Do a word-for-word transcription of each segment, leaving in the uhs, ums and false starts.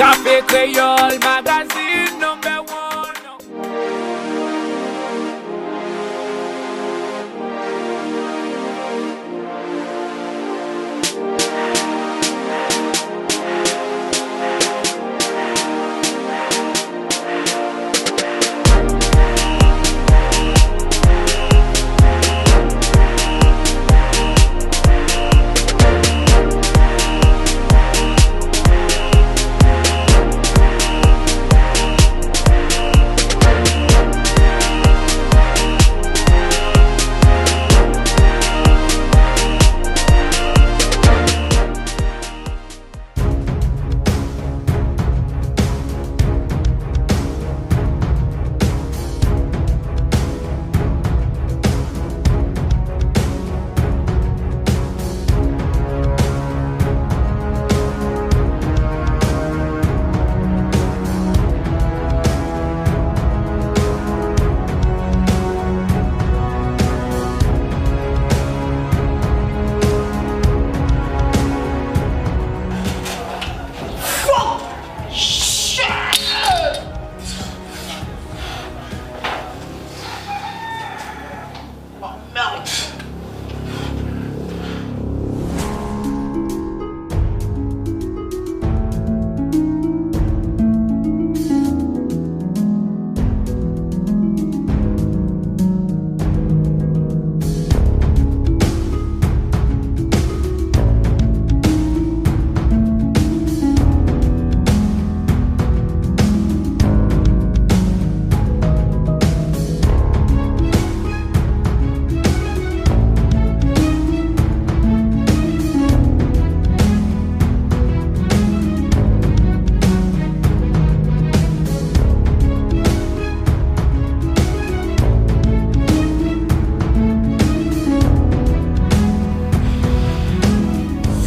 Kafe Kreyòl, magazine number one. Fuck! Shit! Oh, merde!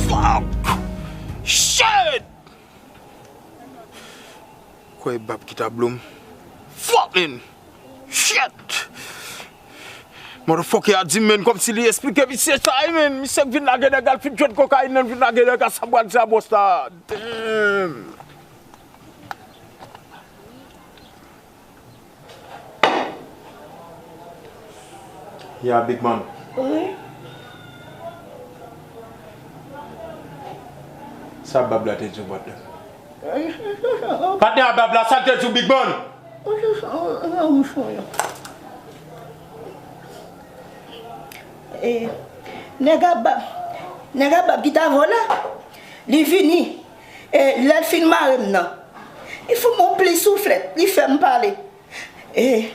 Fuck! Shit! Kwè bab ki ta blow m. Fuck, man! Shit! Motherfucker a di m, man, kòmsi li esplike misye sa, wi, man. Misye k vin lage nèg al fin jwenn kokayin nan, vin lage nèg a sa m pral di a bòs la. Damn! Ya, big man. Wi. Sa bab la te di w, patnè? Patnè a bab la, sa l te di w, big man? E, nèg a bab, nèg a bab ki ta vòlè, li vini. E, lè l fin mare m nan, li fout m yon pli souflèt, li fè m pale. E,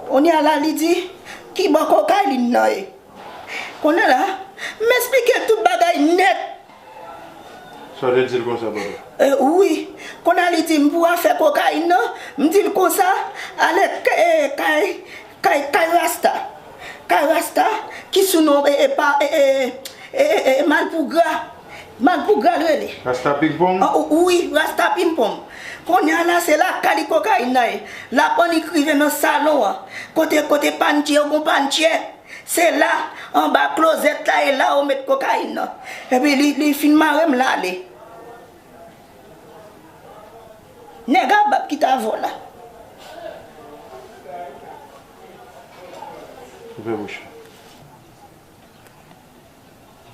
kounye a la, li di, ki bò kokayin nan ye? Kounye a la, m esplike l tout bagay nèt. Sa w te di l konsa, papa? E, wi. Kounye a, li di m pou afè kokayin nan, m di l konsa, ale k-, e, kay, kay, kay Rasta. Kay Rasta, ki sou non, e, e, pa, e, e, e, e, e, Malpougra. Malpougra l rele. Rasta Pimpon? O, o, wi, Rasta Pimpon. Kounye a la, se lakay li kokayin nan ye. L ap annik rive nan salon an. Kote, kote pantye, yo gon pantye. Se la, anba klozèt la, e la yo met kokayin nan. Epi li, li fin mare m, l ale. Nèg a bab ki ta vòlè. Ouvè bouch.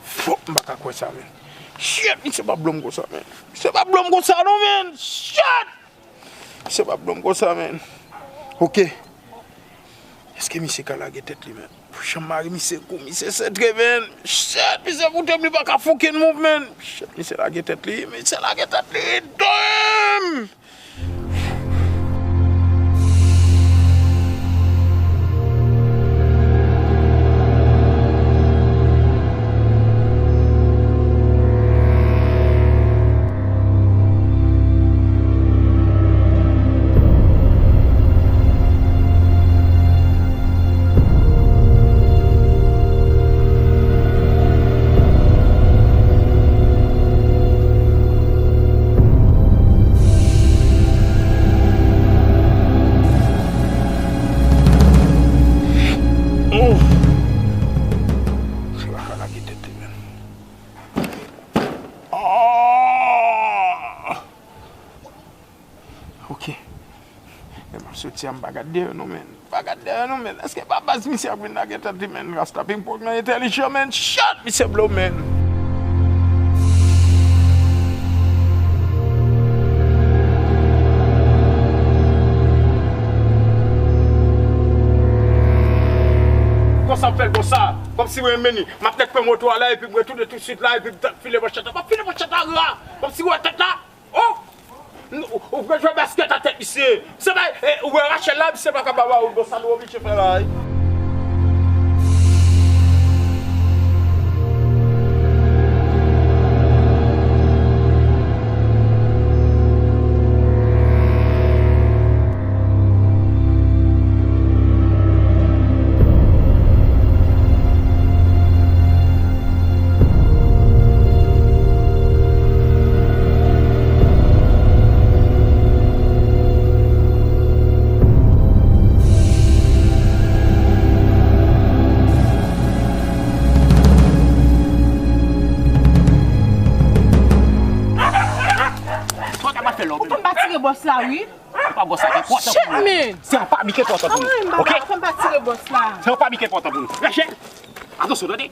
Fòk m pa ka kwè sa, men. Shit, misye pa blow m konsa, men. Misye pa blow m konsa, non, men. Shit! Misye pa blow m konsa, men. Ok. Èske misye ka lage tèt li, men? Pou jan m mare misye kou, misye sentre, men. Shit, misye koute m, li pa ka fucking move, men. Shit, misye lage tèt li, misye lage tèt li. Damn! Soti a, m pa gad dèyè nou, menn. M pa gad dèyè nou, menn. Èske pa baz misye ap vin lage tèt li, menn? Rasta pingpong nan entèlijan, menn. Shot, misye blow, menn. Konsa m fè l konsa, kòmsi mwen renmen li. M ap nèk pran moto a la, epi m retounen tousuit la, epi m t ap file manchèt la. M ap file manchèt la ra, kòmsi w wè tèt la. Oh! Ou, ou pral jwe baskèt a tèt misye. Se pa, eh, ou wè Rachel la, misye pa ka ba ou, bon, sa nou oblije fè la, wi. Ou pa m pa tire bòs la, wi. Se pa bòs la ki enpòtan pou nou. Shit, man. Se yon pablik ki enpòtan pou nou. Oke? Fè m pa tire bòs la. Se yon pablik ki enpòtan pou nou. Rachel, atansyon, tande.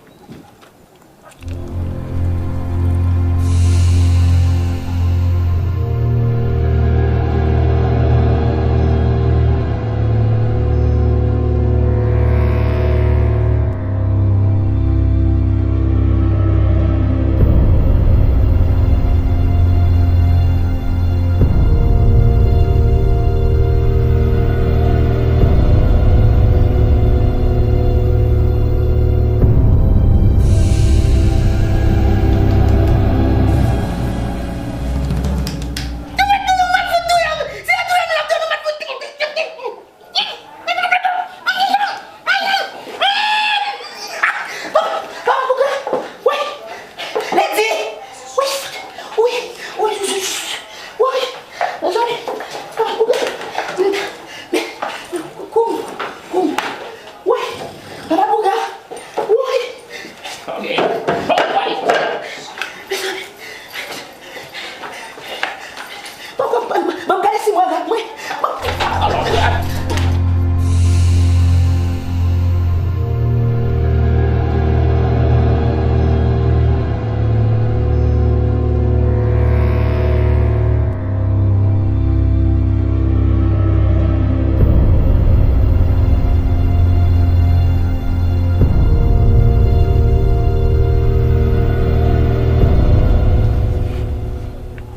Ban m gade si mwen rad mwen.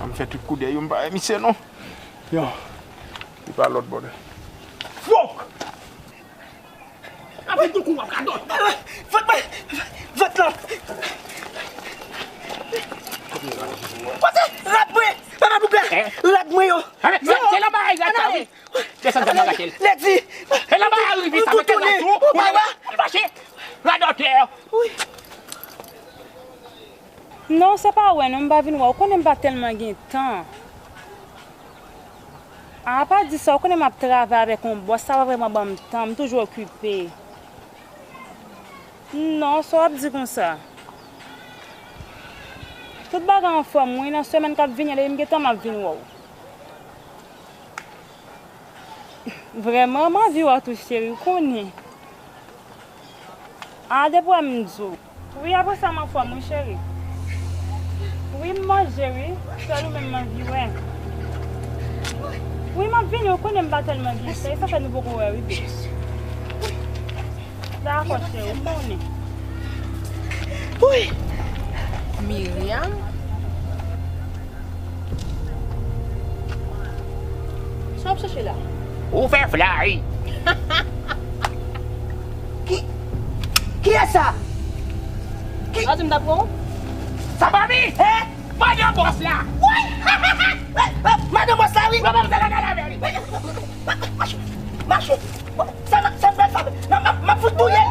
An m fè tout koudè yo, m pa wè misye non. Yo. Li pa lòt bò de. Fòk! Avèk yon kou w ap radòt. Vant mwen! Vant lan! Kote rad mwen? Papa Bougla! Rad mwen yo! Rad se la bagay rad sa wi! Desann sa bagay. Lèdi! E la bagay rive sa mete nan sou ou pa wè? Ou mache! Radòtè! Non, se pa wè non, m pa vin wè. Ou konnen m pa tèlman gen tan. A pa di sa, ou konnen m ap travay avèk yon bòs, sa pa vrèman ban m tan, m toujou okipe. Non, sa w ap di konsa? Tout bagay anfòm wi, nan semèn k ap vini an, depi m gen tan m ap vin wè w. Vrèman, m anvi wè w tou, cheri, w konnen. A, depi w wè m di w. Wi, apre sa, m anfòm, wi, cheri. Wi, m manje, wi. Sèl ou menm m anvi wè. Wi, m ap vini, ou konnen m pa tèlman gen tan, e sa fè nou poko wè, wi, bebe. Dakò, cheri, ou konnen. Wi. Miriam? Sa w ap chèche la? Ou fè flay! Ki, kiyès sa? Ki... Ou pa di m t ap pran w? Sa pa mi! Hein? Madan bòs la! Woy! Madan bòs la, wi! Madan bòs la, gade avè li! Mache! Mache! Sa n ap, sa n ap fè sa? Nan, m ap, m ap fout touye